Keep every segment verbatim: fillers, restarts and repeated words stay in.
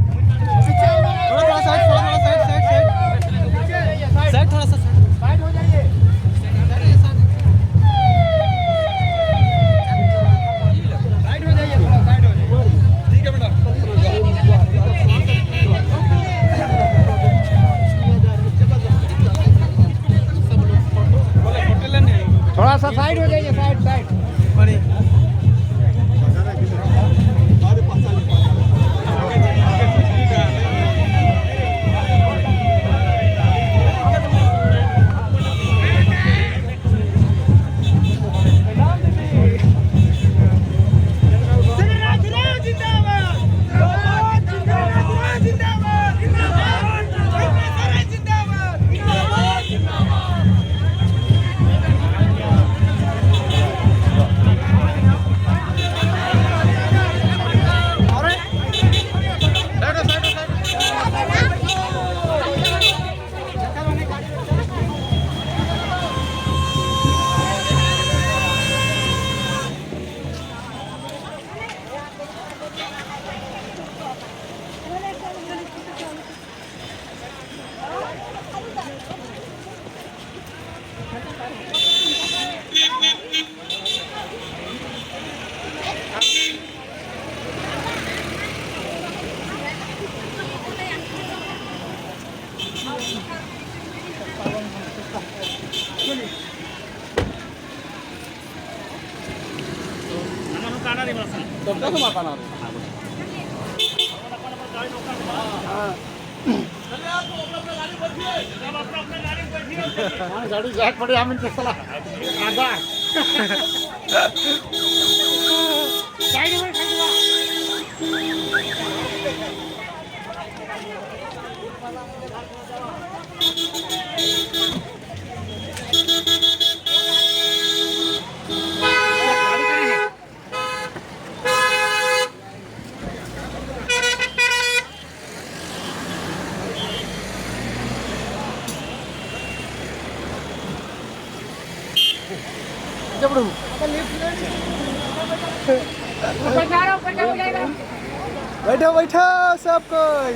थोड़ा, थोड़ा side, थोड़ा, थोड़ा side, side, side। Side, थोड़ा सा side। Side हो जाइए। Side हो जाइए, थोड़ा side हो जाइए। ठीक है बेटा। थोड़ा सा side हो जाइए, side, side। हाँ, गाड़ी जाए पड़े, हम इनके साला आधा। Side में, side में। जबड़ू। बैठो, बैठो सब कोई।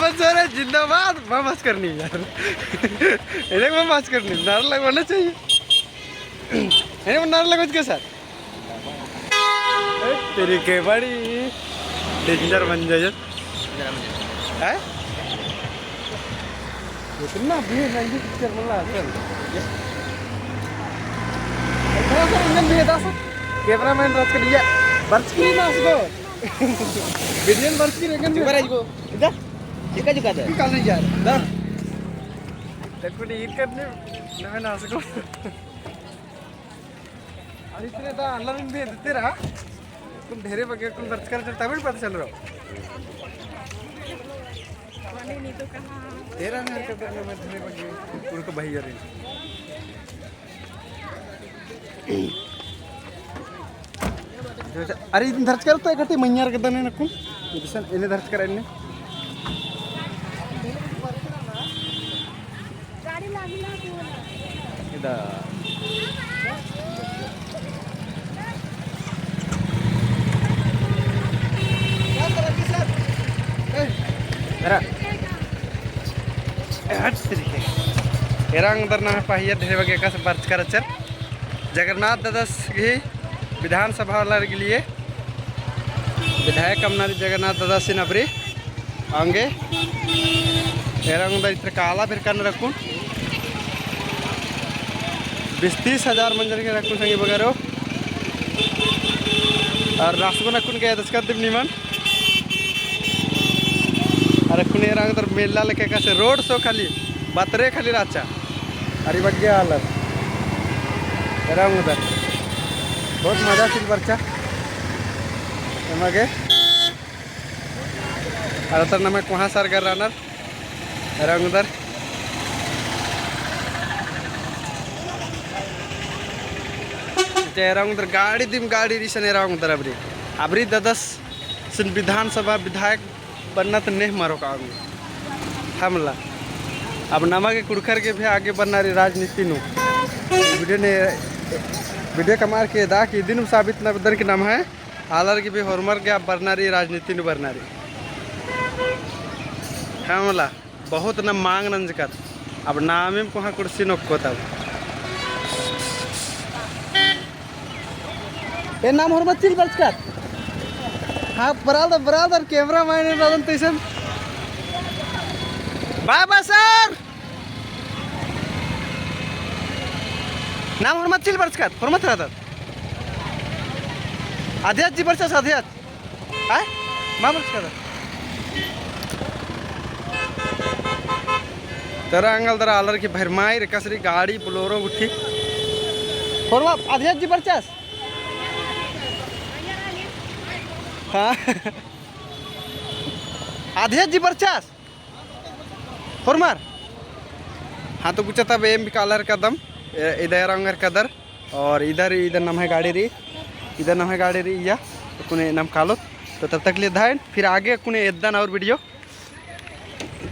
बस अरे जिंदाबाद, बम बस करनी यार। इन्हें बम बस करनी, नारा लगवाना चाहिए। इन्हें नारा लगवाना चाहिए सर। ए, तेरी के बड़ी danger बन जाए। हैं? इतना भीड़ नहीं picture बना सर। थोड़ा सा इंजन भी है, दस। Cameraman रच के दिया। बरचकी ना उसको। Video में बरचकी रेंगन भी। चुप रह इसको। इधर। चुका चुका दे। निकाल नहीं जा रहा। दस। देखो नहीं, ईर करने, ना, ना, उसको। अरे इतने दा अल्लाह दिन भी देते रहा। तुम ढेरे बग्गे कुल बरचकर चल, तभी पता चल रहा। तेरा नहीं हरकत करने में ढेरे बग्गे कुल को भाई अरे। अरे इतने धरचकर तो इकट्ठे मैयार के दने नकुन। इतने इन्हें धरचकर इन्हें। गाड़ी लागला तो इदा। अरा। हट तरीके। एरा अंदर ना पहिया ढेरे बग्गे का से बरचकर चल। जगन्नाथ ददस गही विधानसभा वाला के लिए विधायक अम्बा रई जगन्नाथ ददसिन अबरी। औंगे एरा ओंगदर इत्र काला बेरकन रखुन। बीस तीस हजार मंजर के रखुन संगी बगरो। और रासगो नकुन के दचका दिम निमन। और अक्कुन एरा ओंगदर मेला लेके का से road show खाली, बतरे खाली राचा। अरे बग्गे आलर। एरा ओंगदर। बहुत मजा चिल बरचा। एमा गे। अरा तर नम्है कोहाँ सरगर रअनर। एरा ओंगदर। एरा ओंगदर गाड़ी दिम गाड़ी रई इसन एरा ओंगदर अबरी। अबरी ददसिन विधानसभा विधायक बन्ना त नेह मरो का आगू। हमला। अब नमा गे कुँड़ुख़र गे भी आगे बढ़ना रई राजनीति नू। Video ने, video कमअर के दा कि इदिन साबित नन्दन कि नम्है आलर गे भी होरमर गे अब बढ़ना रई राजनीति नू बढ़ना रई। हमला। बहुत ना मांग नंजकत। अब नामिम कोहाँ कुर्सी नोक्को तब। ए नाम होरमर चिल बरचकत। हाँ, बराल दा, बराल दा, camera man रअदन तैसन। बाबा सर! नाम होरमर चिल बरचकत, होरमर रअदत। अध्यक्ष जी बरचस, अध्यक्ष। आय? मा बरचकत? तरा एंगल तरा आलर की भरमाई रे कसरी गाड़ी Bolero गुट्ठी। होरमा अध्यक्ष जी बरचस? हाँ। अध्यक्ष जी बरचस? होरमर? हाँ, तो गुचा तब एम भी काला हेलरकदम, ए, इदा एरा ओंगरकदर, और इधर, इधर नम्है गाड़ी रई, इधर नम्है गाड़ी रई, या, तो कुने नम कालोत, तो तब तक लिए धायन, फिर आगे कुने एद्दन और video।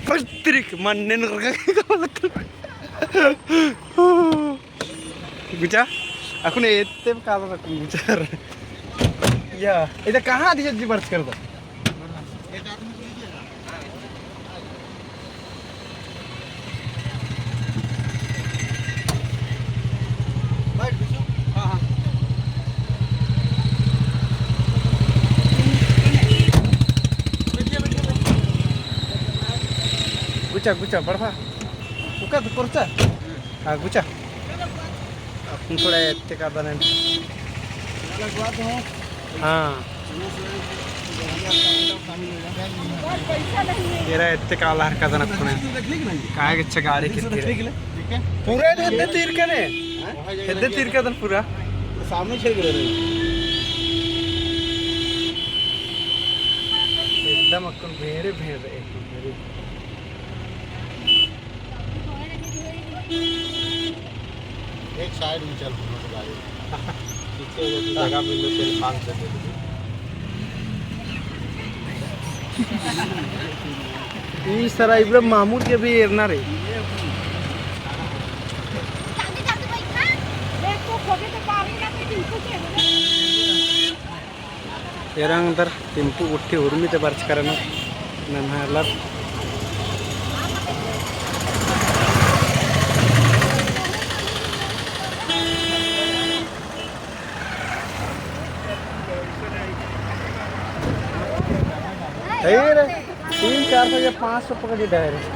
पत्रिक मन्ने न गुचा, अक्कुन एत्ते काला रखुन गुचा। या, इधर कहाँ दिया जी बरचकर दा? गुचा, गुचा, बढ़ा। उका तो कोरचा। हाँ, गुचा। अक्कुन थोड़ा एत्ते कादन। हाँ। एरा एत्ते काला हेलरकदन अक्कुन। काहे के अच्छा गाड़ी कित्ती रे। पूरा हेद्दे तीरकने। हेद्दे तीरकदन पूरा। सामने छेड़ गए रे। एकदम अक्कुन भेड़े भेड़ रे, एकदम भेड़े। एक side में चल, दोनों गाड़ी। पीछे जगह मिल लो, तेल पाँच सौ दे दो। ई सारा इब्राहिम महमूद के भी एरना रे। एरा ओंगदर टेम्पू गुट्ठी उर्मी ते बरचकर रअनर नम्है आलर। है रे, तीन चार सौ या पाँच सौ पकड़ी डायरेक्ट।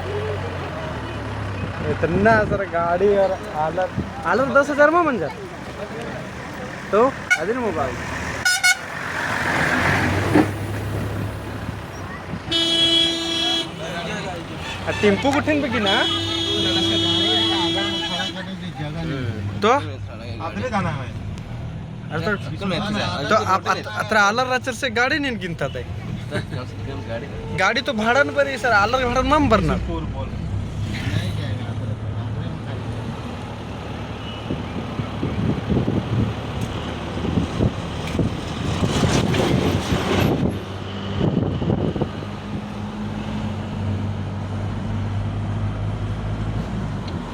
इतना सर गाड़ी और आलर, आलर दस हजार मा मंजा। तो अदिन मोबाइल। आ टेम्पो गुट्ठिन बगी ना? तो? अरे तो, तो अत-, अत-, अतरा आलर रहचर से गाड़ी नीन गिनता तय। गाड़ी तो भाड़न बरी सर, आलर भाड़न मम बरना।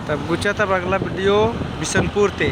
तब गुचा तब अगला video बिसनपुर ते।